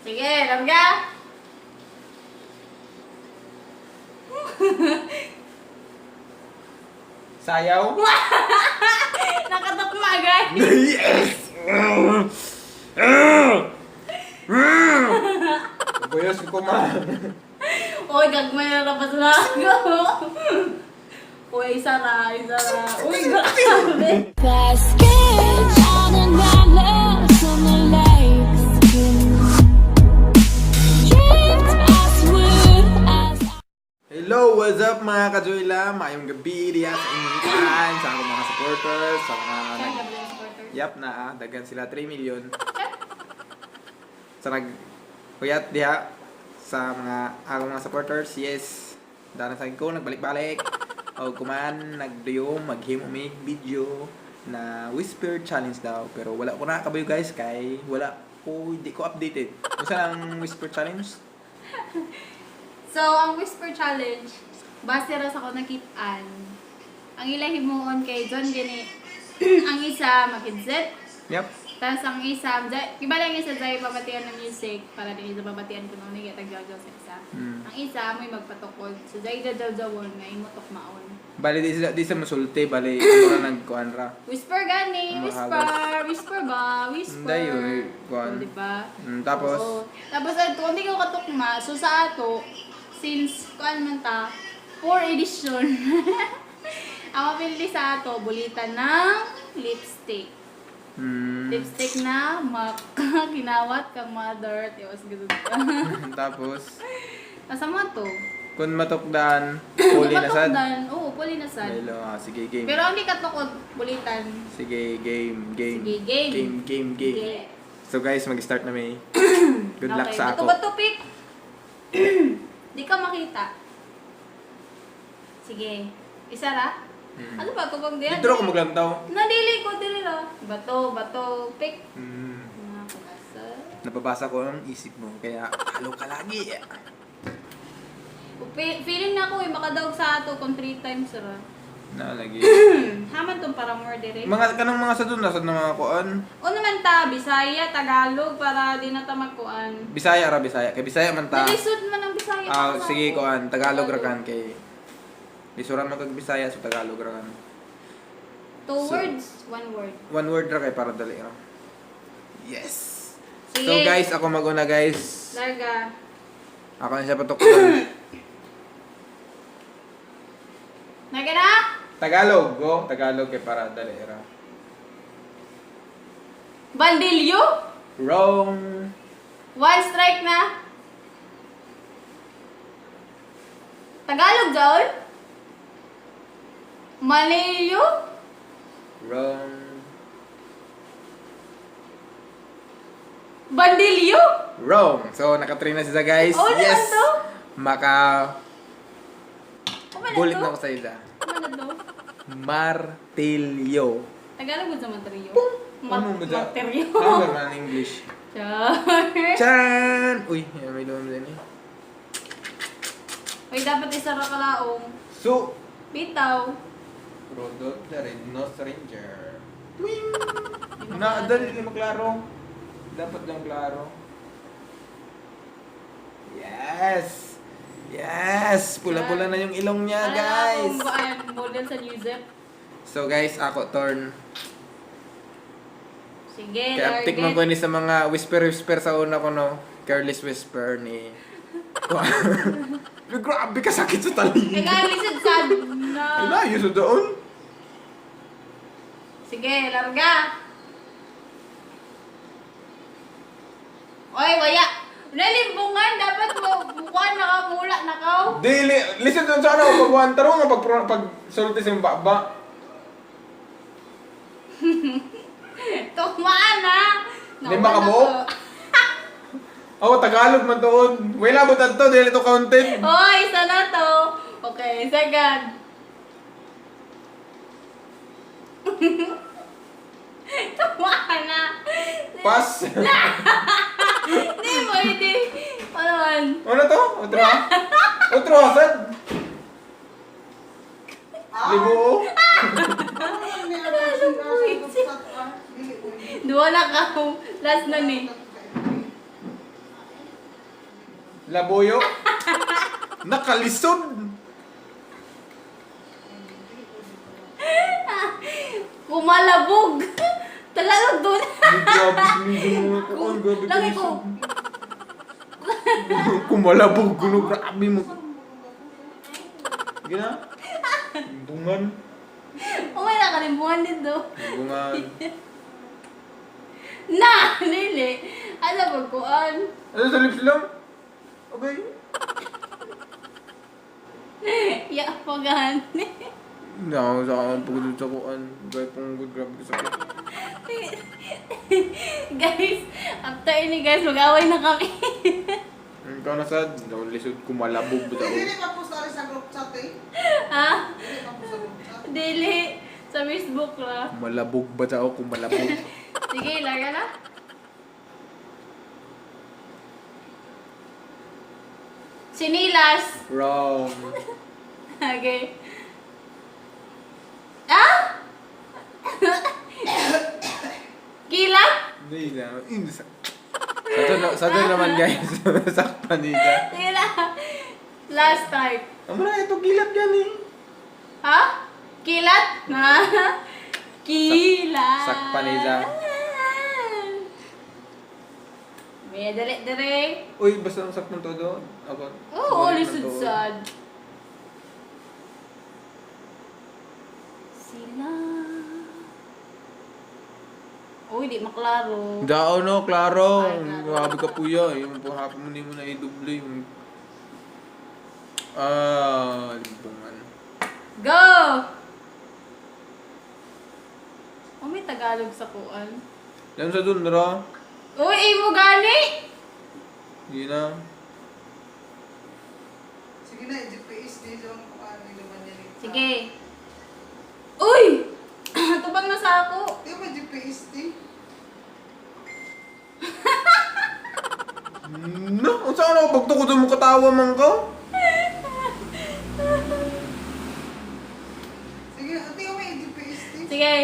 Sige, larga. Sayaw? Nakatakma, guys. Yes! Buyos ko ma. Uy, gagmay na labas na ako. Uy, isa ra, isa ra. Uy, grabe. Basket on an island on the lake. Drift as wood as Hello, what's up mga kajoyla? Maayong gabi diya sa inyong kaan, sa akong mga supporters, sa mga Saan ka ba yung supporter? Yap na ah, daghan sila 3 million. Sa nag huyat diha sa mga akong mga supporters, yes. Dara sa ko nagbalik-balik. O kuman nagduyom maghimo mig video na whisper challenge daw pero wala ko nakabayo guys kay wala ko hindi ko updated. Unsa ang whisper challenge? So, ang Whisper Challenge, base ra sa ko nakitaan. Ang ila himuon kay John gani, ang isa mag-headset, Yep. tapos ang isa, iba lang isa jay pabatian ng music, para din isa babatian ko nung nigit tagjaw sa isa. Ang isa mo'y magpatukod. So, jay jajawon nga imo tukmaon. Bali di sa musulti, bali mura nagkuan ra. Whisper gani, Ang whisper, whisper ba, whisper. Hindi, yun, kuan. O, diba? Tapos Oo. Tapos ato, hindi ko katukma. So sa ato, since kuan man ta, 4 edition. Ang mapili sa ato, bulitan ng lipstick. Lipstick na makakinawat kang mother. Tiwas gud ka. Tapos Asa mo to? kung matukdan, puli na sad. Matukdan. Oo, puli na sad. Hello, ah, sige game. Pero hindi katukod, bulitan. Sige, game, game. Sige, game. Game, game, game. Sige. So guys, mag-start na may. Good luck Okay, sa ako. Bato, bato, pick. Di ka makita. Sige. Isa ra? Ano ba? Tubang diyan? Dito ako maglantaw. Nadili ko, dili ra. Bato, bato, pick. Mga kabasa. Nababasa ko ang isip mo, kaya halo ka lagi. Feeling na ako eh, makadaog sa ato kung 3 times ra. Na lagi. Haman tong para more dire. Mga kanang mga sa dun, nasa na mga kuan. O naman ta, Bisaya, Tagalog, para di na ta magkuan. Bisaya ra Bisaya, kay Bisaya man ta. Nalisod man ang Bisaya. Ah, pa sa sige ako. kuan, Tagalog ra kan kay Lisuran man kag Bisaya so Tagalog ra kan. Two words, one word. One word ra kay para dali ra. Yes. Sige. So guys, ako maguna guys. Larga. Ako na siya patukdan. Larga na? Tagalog, go. Tagalog kay para dali ra. Bandilyo? Wrong. One strike na. Tagalog daw? Malayo? Wrong. Bandilyo? Wrong. So, naka-three na siya guys. Oh, Yes. naman to? Maka Kumana bulit to? na ako sa isa. Kumana to? Martilyo. Tagalog mo sa materyo. Ano mo dyan? Materyo. Ano ba man English? Char. Chan! Uy, may lulam din eh. Uy, dapat isa ra kalaong. So, Bitaw. Rudolph the Red-Nosed Ranger. Twing! Na, dali na maklaro. Dapat lang klaro. Yes! Yes! Pula-pula na yung ilong niya, Ano guys! na akong model sa New Zep. So guys, ako turn. Sige, Kaya target. tikman ko ni sa mga whisper-whisper sa una ko, no? Careless whisper ni... Grabe ka sakit sa talim. Kaya lisod sad na. Ay, layo sa doon. Sige, larga. Oy, waya. Nalimbungan, dapat mo bukuan na ka, mula na ka. Dili, listen doon sa ano, pag one tarong, pag, pag sulti sa baba. Tumaan na. Lima ka buok? Oh, Tagalog man doon. Wala mo tanto, dili to counted. Oy, isa na to. Okay, second. Tumaan na. Pass. Hindi pwede. Ano man? Ano to? Otro ha? Otro ha, sad? Libo. Duwa na ka. Last na ni. Labuyo. Nakalisod. Kumalabog. Talaga doon. Ay, grabe, medyo mga kuan, grabe Lagi ko. kalisod. Kumalabog, gulo, grabe mo. Sige na. Bungan. Oh, may nakalimutan dito. Bungan. Na, lili. Ano ba kuan? Ano sa lips lang? Okay. Ya, pagani. No, sa akong pagod sa kuan. Gay pong good grabe ka sakit. Guys, after ini guys, mag-away na kami. Ikaw na sad, daw lisod kumalabog ba daw. Dili pa post ari sa group chat eh. Ha? Dili pa post sa group chat. Dili. Sa Facebook la. Kumalabog ba daw kumalabog. Sige, larga na. Sinilas. Wrong. Okay. Ah? Kilat? Hindi na. Sa doon naman guys. Sakpan niya. Sige na. Last type. Amo na ito gilat yan eh. Ha? Kilat? Na? Kilat. Sakpan niya. May dali dali. Uy, basta ang sakpan to doon. Ako. Oo, balik ng lisod tuod. sad. Sila. Uy, di maklaro. Dao no, klaro. Ay, klaro. Grabe ka puya. Yung hapon mo ni mo na idoble yung ah, limbungan. Go! Oh, may Tagalog sa kuan. Yan sa dun, ra. Uy, imo gani! Hindi na. Sige na, GPS dito ang kuan nila man yan. Sige. Uy! Tubang na sa ako. Di ba GPS di? No, unsa ka na pagtukod mo katawa man ka? Sige, ate may GPS di. Sige.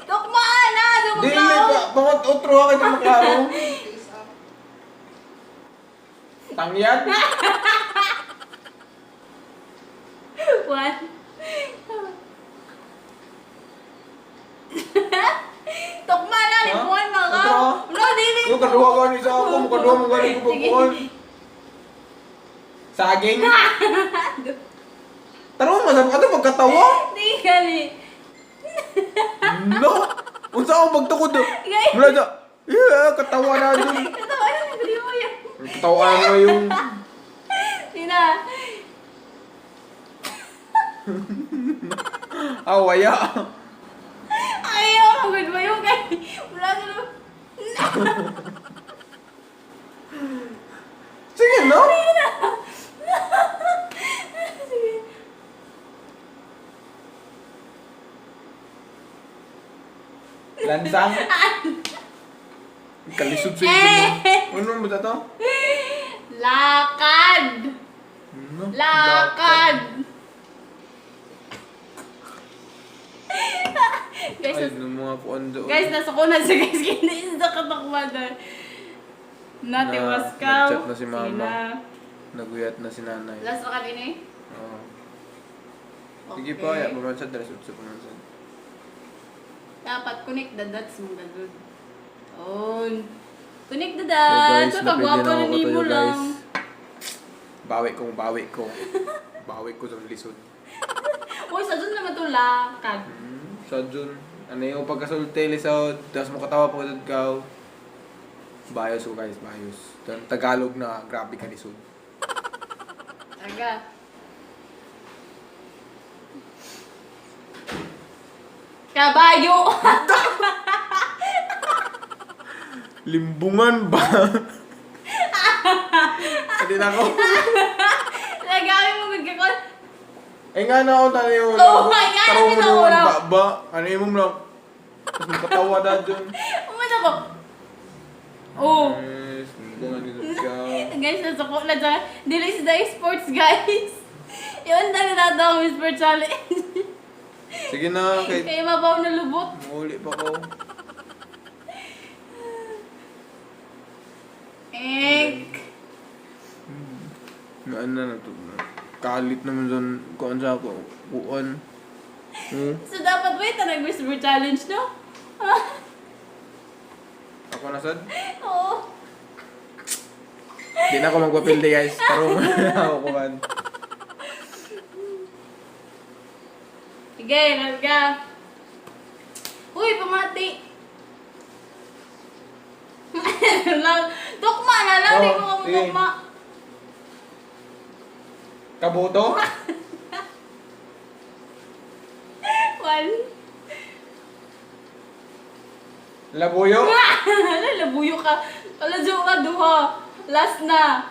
Tukmaan na! Dili Dumuglaw! pa, bangot otro ka kay maklaro. GPS app. Tangyan. One. Tukma na! Ha? Libuan na ka! Otro? No, dili! Yo kaduha ka ni sa ako, makaduha mo gani ko Sige. pagkuhan. Saging. Taro mo sa ato pagkatawa. Di gani. No. Unsa akong pagtukod? Guys. Mula sa Yeah, katawa na dun. Katawa na, hindi mo yun. Katawa mo yung Di na. ah, waya. Ayaw, magod mo yung kay. Wala ka na. Sige no. Sige. Lansang. Kalisod sa inyo. Ano ba ito? Lakad! No. Lakad! Guys, Ay, no, mga kuan doon. guys, nasa kunan si guys. Kini sa katakman na. Natiwas Na- ka. nag-chat na si mama. Sige na. Naguyat na si nanay. Last na kami ni. Oo. Sige pa, ya, pamansad, dress up sa pamansad. Dapat connect the dots mo gagawin. On. Connect the So dots. guys, So, napili kagwapo na na ako nimo tayo lang. guys. Bawi ko, bawi ko. Bawi ko sa lisod. Uy, sa dun naman to lakad. Sa dun, ano yung pagkasulti, lisod, tapos makatawa pa ko ka. Bayos ko guys, bayos. Tagalog na, grabe ka lisod. Aga. Kabayo! Limbungan ba? Hindi na ako. Lagawi mo gagakon. Eh nga na ako tayo. Oh my God, Tarong mo ano naman na ba, ba? Ano yung mo lang? Tapos makatawa na dun. Umano ko. Oh. Yes, limbungan dito ka. Guys, nasa ko na dyan. Dili si the sports, guys. Yun na natawa ang sport challenge. Sige na, kay Kaya mabaw na lubot. Muli pa ko. Ano na to? Kalit naman dyan. Kuan sa ako. Kuan. So dapat wait, nag-whisper challenge, no? Ako na sad? Oo. Di na ako magpapildi, guys. Tarong ako kuan. Sige, larga. Uy, pamati. Tukma na lang, di Oh, ko sige. tukma. Kabuto? Wal. Labuyo? Ala, labuyo ka. Ala, joke ka, duha. Last na.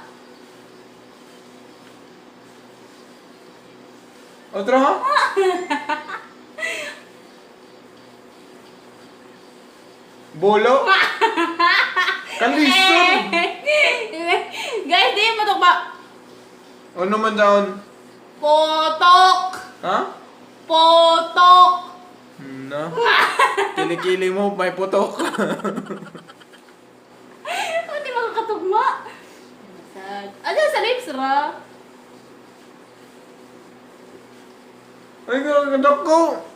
Otro ha? Bolo? Kalisod! Guys, di mo tukma. Ano man down? Potok! Ha? Potok! No. Kilikili mo, may putok. Ano di makakatugma? Sad. Ano sa lips ra? Ay, ganda ko!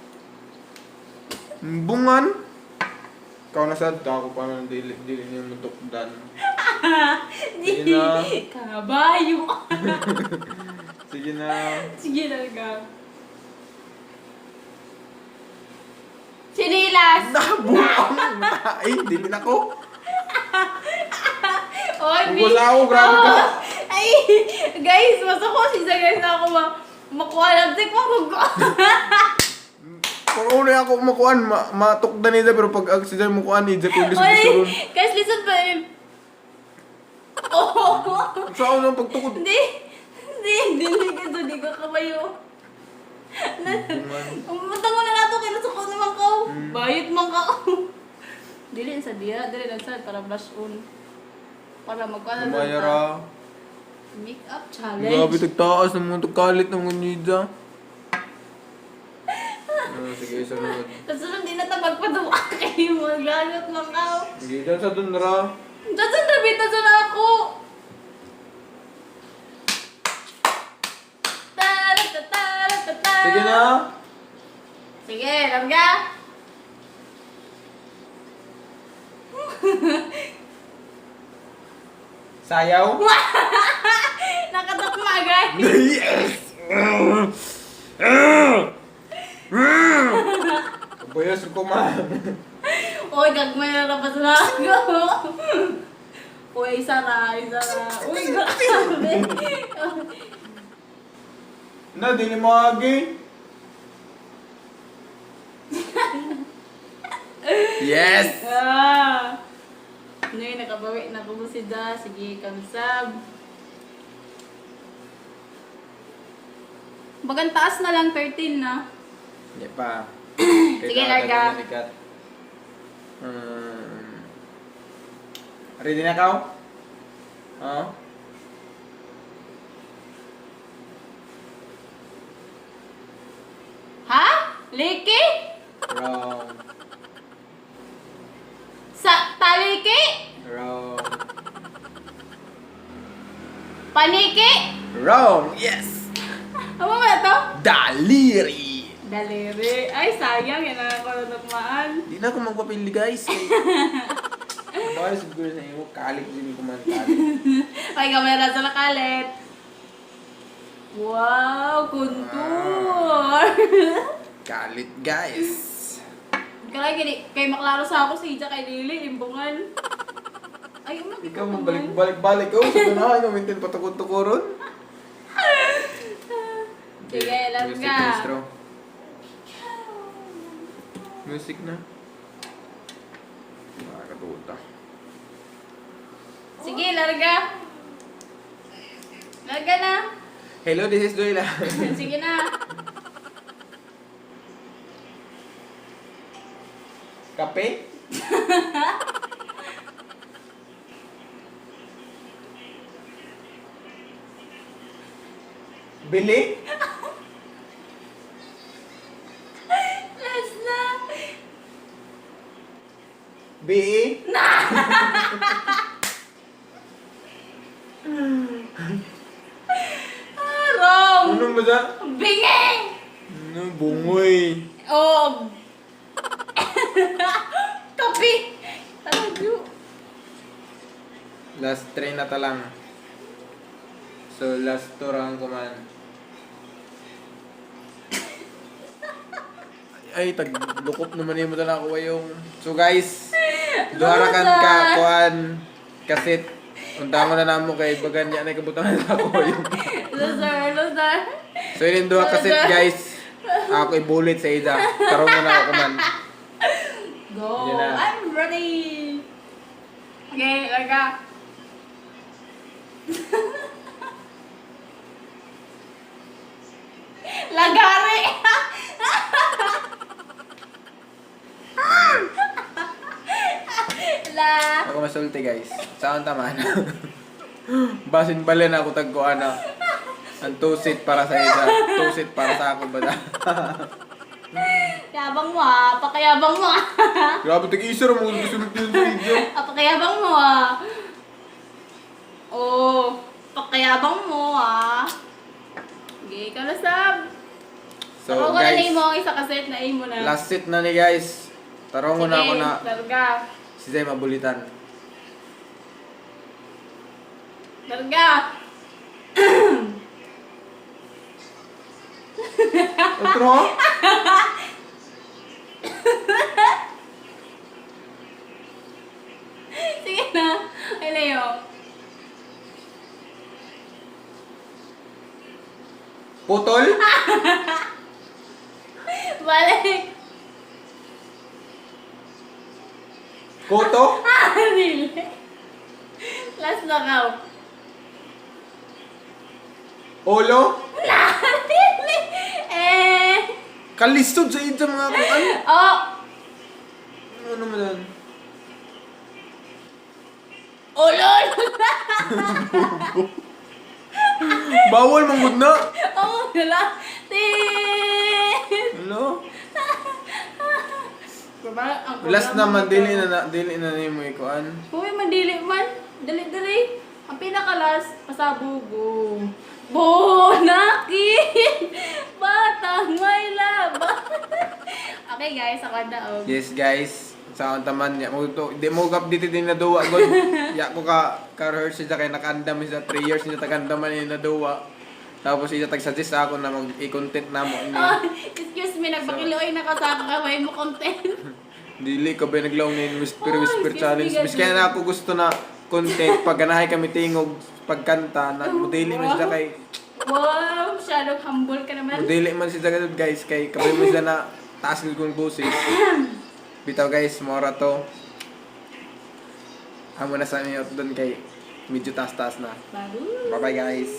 Bungan! Ikaw na sad, ako pa nang dili, dili niyo matukdan. Sige na. Kabayo. Sige na. Sige talaga. Chinilas! Nabuang! Ay, dili na ko. Oy, Ugos ako, grabe ka. Oo. Ay, guys, masuko siya guys na ako makuha lang. Tik mo kung Kung una ako makuan, matukdan nila, pero pag accident mo kuan, hindi ko Oy, gusto guys, listen pa rin. Oh. Sa ako nang pagtukod. Hindi. Hindi, hindi ka doon. Hindi ka kabayo. Bungan. Umunta mo na nato, kinasuko naman ko. Bayot man ka. Dili sa diya, dili lang sa para blush on. Para magkuha na Lumaya ra. Makeup challenge. Grabe, tagtaas ng mga tagkalit ng mga. Ah, sige, sunod. Tapos sunod di na ta magpaduwa kayo, maglalot man ka. Sige, dyan sa dun ra. Diyan sa trabita sa na ako. Tara-ta-tara-ta-ta. Sige na. Sige, langga. Sayaw? Nakatakma, guys. Yes! Bayas ko man. Uy, gagmay na labas na ako. Uy, isa na, isa na. Uy, grabe. Na, dili mo agi. Yes! Ah. Ano yun, nakabawi na ko si Da. Sige, kamsab. Bagang taas na lang, 13 na. Hindi pa. Sige, Larga. Ready na ka? Oh? Ha? Liki? Wrong. Sa taliki? Wrong. Paniki? Wrong! Yes! Ano ba to? Daliri! Daliri. Ay, sayang. Yan ang ako natukmaan. Di na ako magpapili, guys. Baka siguro sa inyo, kalit din ko man kalit. Ay, kamera sa nakalit. Wow, contour! Kalit, guys. Kaya kay, kay maklaro sa ako si Ija kay Lili, imbungan. Ay, umag Ikaw mo balik-balik-balik. Oh, sa na, ikaw mintin patukod-tukuron. Sige, love Music, ka. maestro. Music na. Nakakatuta. Sige, larga. Larga na. Hello, this is Doyla. Sige na. Kape? Bili? Last na. BE? ba sa? Bingi! Ano, bungoy. Oh! Kapi! Talaga. Last 3 na ta lang. So, last 2 round ko man. Ay, taglukop naman yung mo na ako yung... So guys, duha ra kan ka, kuan, kasit. Unta mo na namo kay bagan niya na kabutangan na ako yung... Loser, loser. So yun yung duha kasit guys. Ako ibulit sa ida. Tarong mo na ako man. Go! Yan na. I'm ready! Okay, larga. Lagari! La. Ako masulti guys. Saan tama na? Basin bala na ako tagkuan na. Ang 2 seat para sa isa, 2 seat para sa ako ba na? Yabang mo ah. Pakayabang mo ah. Grabe, tag-isa ra mo gusto yung video. Ah, pakayabang mo ah. Oh, pakayabang mo ah. Okay, ikaw na sab. So Ako na guys, mo ang isa kaset na imo na. last seat na ni guys. Tarong na ako Sige, na Larga. si Zay mabulitan. Larga. Otro? Sige na. Ay, Leo. Putol? Balik. Koto? Dili. Last na ka. Olo? Dili. Eh. Kalisod sa ito mga kuan. Oh. Ano naman yan? Ulol. Bawal manggod na. Oh, wala. Tit. Hello? Diba? Ang Last programa naman, nito. dili na nimo ikuan. Uy, mandili man. Dali, dali. Ang pinakalas, pasabugo. Bonakin! Batang may laban. Okay guys, ako na og. Yes guys, sa akong taman ya mo to di mo kap dito din naduwa god. Ya ko ka ka rehearse siya kay nakaandam siya 3 years niya tagandaman niya naduwa. Tapos siya tag-suggest sa ako na mag i-content namo ni. Oh, excuse me, nagpakiluoy na ka sa ako kamay mo content. Dili ka ba naglaw ni whisper Oh, whisper excuse me, challenge. guys. Mas kaya na ako gusto na content pag ganahay kami tingog pagkanta na modili man siya kay Wow, masyadong humble ka naman. modili man siya gud guys kay kabay man siya na taas gud kong boses. Bitaw guys, mora to. Amo na sa inyo doon kay medyo taas-taas na. Baru. Bye bye guys.